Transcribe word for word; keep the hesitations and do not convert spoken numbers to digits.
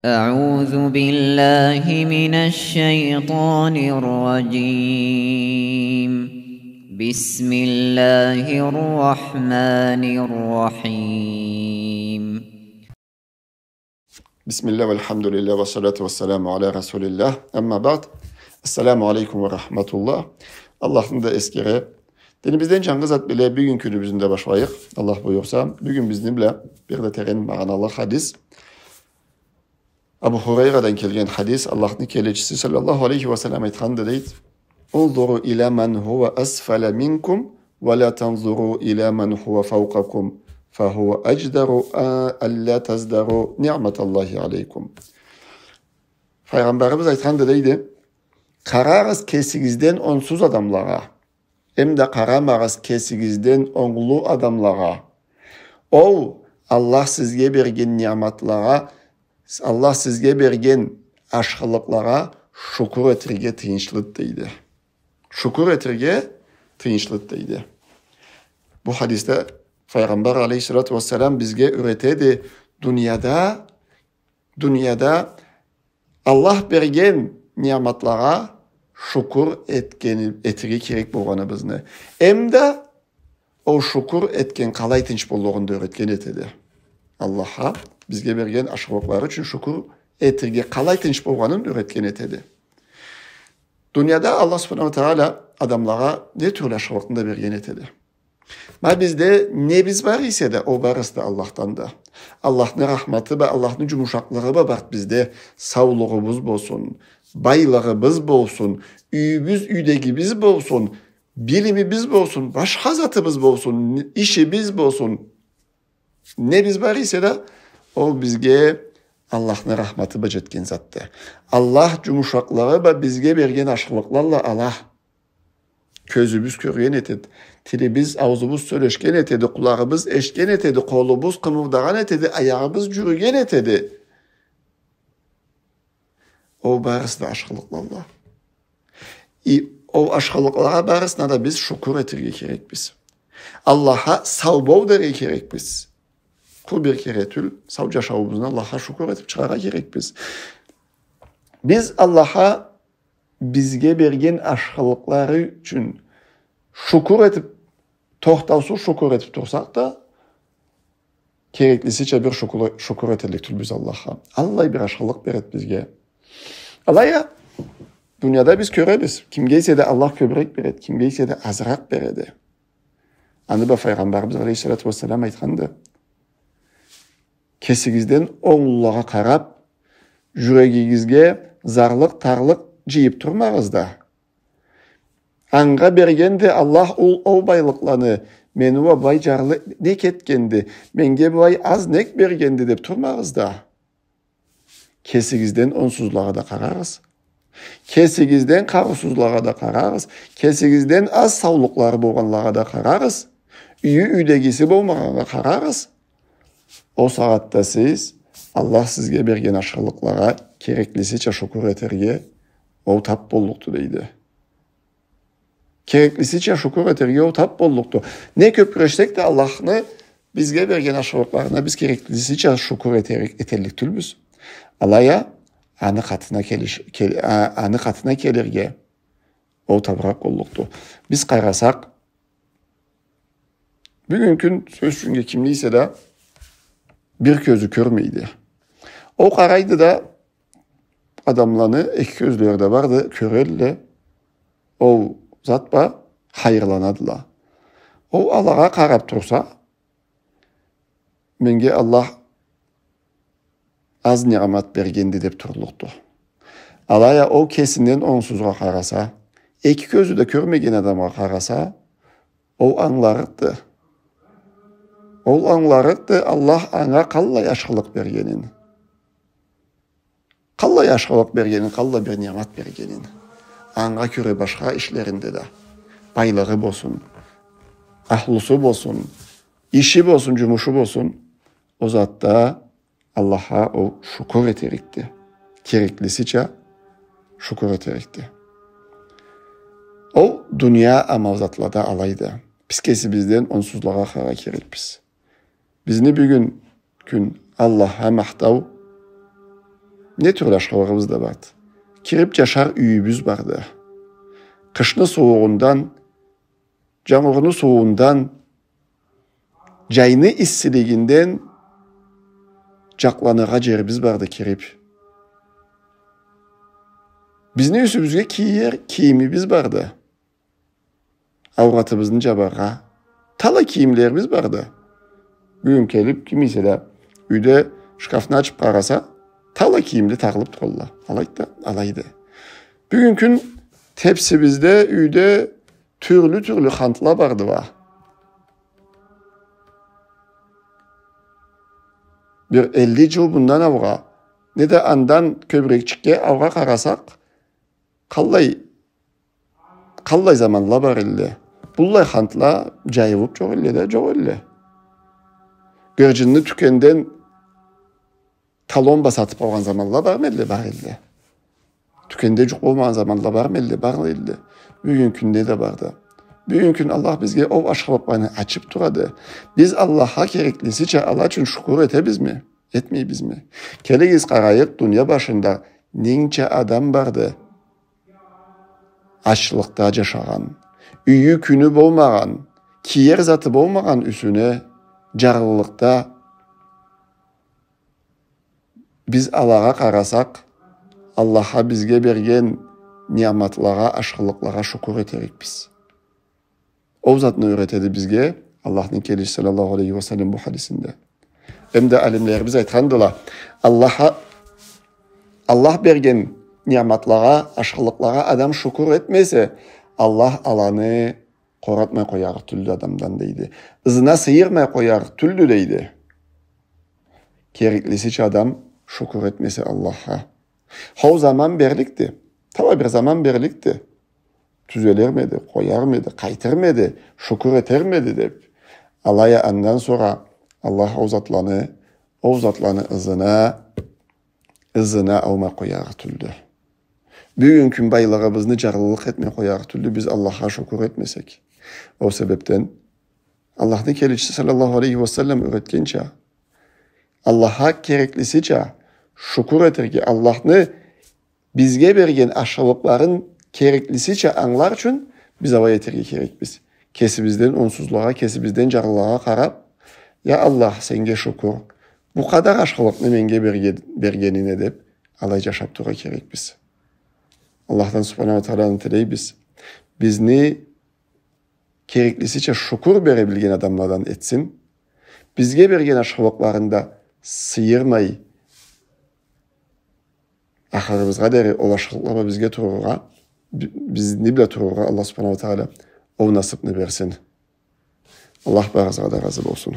أعوذ بالله من الشيطان الرجيم. بسم الله الرحمن الرحيم. بسم الله والحمد لله والصلاة والسلام على رسول الله. أما بعد. السلام عليكم ورحمة الله. Аллахны да эсгере. Динибизден джангы зат бла бюгюн кюнюбюзню да башлайыкъ. Аллах буюрса, бюгюн бизни бла бир да терен магъаналы хадис. Абу Хурайрадан келген хадис, Аллахны келечиси саллаллаху алейхи ва саллам айтханды, дейди: «انظروا إلى من هو أسفل منكم ولا تنظروا إلى من هو فوقكم، فهو أجدر ألا تزدروا نعمة الله عليكم». Файгъамбарыбыз айтханды, дейди: «Къарагъыз кесигизден онгсуз адамлагъа, эм да къарамагъыз кесигизден онглу адамлагъа. Ол Аллах сизге берген ниъматлагъа, Аллах сизге берген ашхылыкълагъа шукур этерге тыйыншлыды», дейди. Шукур этерге тыйыншлыды, дейди. Бу хадисде Файгъамбар алейхиссалату вассалам бизге юретеди, дунияда, дунияда Аллах берген ниъматлагъа шукур этгени, этерге керек болгъаныбызны. Эм да ол шукур этген къалай тынч боллугъун да юретген этеди. Аллахха бизге берген ашхылыкълары ючюн шукур этерге къалай тынч болгъанын юретген этеди. Дунияда Аллах субханаху ва тагъала адамлагъа не тюрлю ашхылыкъны да берген этеди. Ма бизде небиз бар эсе да, ол барысы да Аллахданды. Аллахны рахматы бла, Аллахны джумушакълыгъы бла барды бизде. Саулугъубуз болсун, байлыгъыбыз болсун, юйюбюз, юйдегибиз болсун, билимибиз болсун, башха затыбыз болсун, ишибиз болсун. Небиз бар эсе да, ол бизге Аллахны рахматы бла джетген затды. Аллах джумушакълыгъы бла бизге берген ашхылыкъланы ала. Кёзюбюз кёрген этеди, тилибиз, аузубуз сёлешген этеди, къулагъыбыз эшитген этеди, къолубуз къымылдагъан этеди, аягъыбыз джюрюген этеди. Ол барысы да ашхылыкъланы ала. И ол ашхылыкълагъа барысына да биз шукур этерге керекбиз. Аллахха сау бол дерге керекбиз. Къуру бир кере тюл, сау джашауубузну Аллахха шукур этиб чыгъаргъа керекбиз. Биз Аллахха бизге берген ашхылыкълары ючюн шукур этиб, тохтаусуз шукур этиб турсакъ да, кереклисича бир шукур, шукур эталлыкъ тюлбюз Аллахха. Аллай бир ашхылыкъ береди бизге. Алай а, дунияда биз кёребиз, кимге эсе да Аллах кёбюрек береди, кимге эсе да азыракъ береди. Аны бла Файгъамбарыбыз алейхиссалату вассалам айтханды: «Кесигизден онглулагъа къараб, джюрегигизге зарлыкъ, тарлыкъ джыйыб турмагъыз да. Анга бергенди Аллах ол, ол байлыкъланы, мени уа былай джарлы нек этгенди, меннге былай аз нек бергенди», деб турмагъыз да. Кесигизден онгсузлагъа да къарагъыз. Кесигизден къарыусузлагъа да къарагъыз. Кесигизден аз саулукълары болгъанлагъа да къарагъыз. Юйю, юйдегиси болмагъаннга къарагъыз. Ол сагъатда сиз Аллах сизге берген ашхылыкълагъа кереклисича шукур этерге ол таб боллукъду, дейди. Кереклисича шукур этерге ол таб боллукъду. Не кёб кюрешсек да Аллахны бизге берген ашхылыкъларына биз кереклисича шукур этерик, эталлыкъ тюлбюз. Алай а, аны къатына келиш-, кел-, а, аны къатына келирге ол табыракъ боллукъду. Биз къарасакъ, бюгюн кюн, сёз ючюннге, кимни эсе да бир кёзю кёрмейди. Ол къарайды да, адамланы эки кёзлери да барды, кёрелле, ол зат бла хайырланадыла. Ол алагъа къараб турса, меннге Аллах аз ниъмат бергенди деб турлукъду. Алай а ол кесинден онгсузгъа къараса, эки кёзю да кёрмеген адамгъа къараса, ол ангыларыкъды. Ол ангыларыкъды Аллах анга къаллай ашхылыкъ бергенин. Къаллай ашхылыкъ бергенин, къаллай бир ниъмат бергенин. Анга кёре башха ишлеринде да, байлыгъы болсун, ахлусу болсун, иши болсун, джумушу болсун, ол затда Аллахха ол шукур этерикди. Кереклисича шукур этерикди. Ол дуния амал затлада алайды. Биз кесибизден онгсузлагъа къараргъа керекбиз. Бизни бюгюн кюн Аллахха махтау, Не тюрлю ашхылыгъыбыз да барды. Кирип жашар юйюбюз барды. Къышны суугъундан, жангурну сууундан, жайны иссилигинден жакъланыргъа жерибиз барды кирип. Бизни юсюбюзге кийер кийимибиз барды. Ауратыбызны жабаргъа талай кийимлерибиз барды. Бюгюн келип, ким эсе да юйде шкафны ачып къараса, талай кийимли тагъылып туралла. Алайды да, алайды. Бюгюн кюн тепсибизде, юйде тюрлю-тюрлю хантла барды уа. Бир элли жыл мындан алгъа, неда андан кёбюрекчикге алгъа къарасакъ, къаллай, къаллай заманла бар элле. Быллай хантла жайылып жокъ элле да, жокъ элле. Гыржынны тюкенден талон бла сатып алгъан заманла бармы элле? Бар элле. Тюкенде жукъ болмагъан заманла бармы элле? Бар элле. Бюгюн кюнде да барды. Бюгюн кюн Аллах бизге ол ашхылыкъланы ачып турады. Биз Аллахха кереклисича ала ючюн шукур этебизми? Этмейбизми? Келигиз, къарайыкъ, дуния башында ненча адам барды ачлыкъда жашагъан, юйю-кюню болмагъан, киер заты болмагъан юсюне, жарлылыкъда. Биз алагъа къарасакъ, Аллахха бизге берген ниъматлагъа, ашхылыкълагъа шукур этерикбиз. Ол затны юретеди бизге Аллахны келечиси саллаллаху алейхи ва саллам бу хадисинде. Эм да алимлерибиз айтхандыла, Аллахха, Аллах берген ниъматлагъа, ашхылыкълагъа адам шукур этмесе, Аллах аланы къоратмай къоярыкъ тюлдю адамдан, дейди. Ызына сыйырмай къоярыкъ тюлдю, дейди. Кереклисича адам шукур этмесе Аллахха. Хау, заман берликди. Талай бир заман берликди. Тюзелермеди, къоярмеди, къайтырмеди, шукур этермеди деп. Алай а андан сора Аллах ол затланы, ол затланы ызына, ызына алмай къоярыкъ тюлдю. Бюгюн кюн байлыгъыбызны жарлылыкъ этмей къоярыкъ тюлдю, биз Аллахха шукур этмесек. Ол себепден Аллахны келечиси саллаллаху алейхи ва саллам юретгенча, Аллахха кереклисича шукур этерге, Аллахны бизге берген ашхылыкъларын кереклисича ангылар ючюн биз алай этерге керекбиз. Кесибизден онсузлагъа, кесибизден жарлылагъа къарап, я Аллах, сеннге шукур, бу къадар ашхылыкъны меннге берге-, бергенинге деп, алай жашап турургъа керекбиз. Аллахдан субханаху ва тааланы тилейбиз, бизни кереклисича шукур бере билген адамладан этсин. Бизге берген ашхылыкъларын да сыйырмай, ахырыбызгъа дери ол ашхылыкъла бла бизге турургъа, би-, бизни бла турургъа Аллах субханаху ва таала ол насыпны берсин. Аллах барыгъызгъа да разы болсун.